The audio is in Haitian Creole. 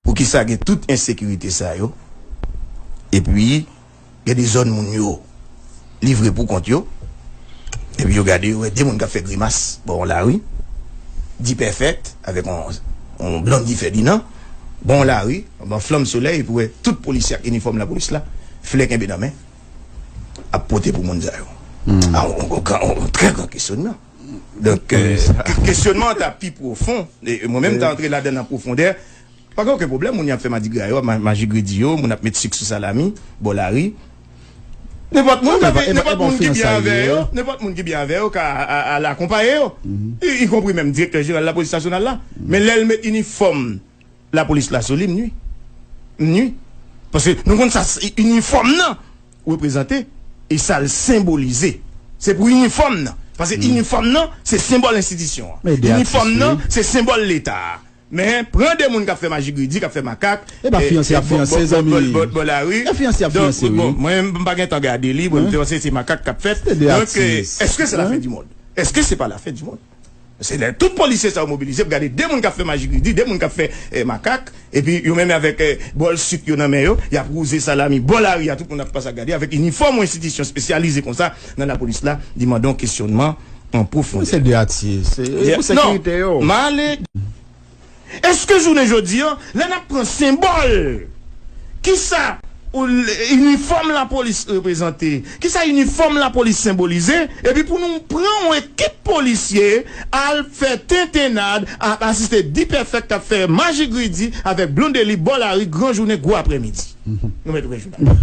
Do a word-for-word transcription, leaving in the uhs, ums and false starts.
Poukisa gen tout ensekirite sa yo? Epi, gen de zòn moun yo livre pou kont yo. Epi yo gade, yo wè de moun k ap fè grimas bò yon lari, dipèfèt, avèk yon, yon blonn difè dinan, bò yon lari, anba flanm solèy, epi wè tout polisye ak inifòm lapolis la, flè kenbe nan men, ap pote pou moun sa yo. A, yon, yon gran, yon trè gran kesyonman. Donk, euh, kesyonman an ta pi pwofon. E mwen menm, m ta antre ladan l an pwofondè. Pa gen okenn pwoblèm, moun y ap fè madigra yo, ma-, majigredi yo, moun ap met sik sou salami, bò lari. Nenpòt moun ka fè, nenpòt moun ki byen avè yo, nenpòt moun ki byen avè yo ka a-, a-, al akonpaye yo. I, ikonpri menm direktè jeneral lapolis nasyonal la. Men lè l met inifòm lapolis la sou li, m nwi. M nwi. Paske nou konn sa, s-, inifòm nan reprezante e sa l senbolize. Se pou inifòm nan. Paske inifòm nan, se senbòl enstitisyon an. Inifòm nan, se senbòl Leta a. Men, pran de moun k ap fè majigredi, k ap fè makak, e, e, bò, bò, bò, bò, bò lari. Donk, bon, mwen, m pa gen tan gade li, bon, m te panse se makak k ap fèt. Donk, e, èske se la fen di mond? Èske se pa la fen di mond? Se lè tout polisye sa yo mobilize pou gade de moun k ap fè majigredi, de moun k ap fè, e, makak, epi yo menm avèk, e, bòl sik yo nan men yo, y ap wouze salami bò lari a, tout moun ap pase ap gade, avèk inifòm yon enstitisyon espesyalize konsa nan lapolis la, li mande yon kesyonman an pwofondè. Se de atye, se, e, pou sekirite yo. M ale. Èske jounen jodi a, lè n ap pran senbòl, kisa ou l-, inifòm lapolis reprezante, kisa inifòm lapolis senbolize, epi pou nou pran yon ekip polisye al fè tentennad, ap asiste dipèfèk k ap fè majigredi avèk blondeli bò lari gran jounen gwo aprèmidi? Nou mèt ouvè jounal.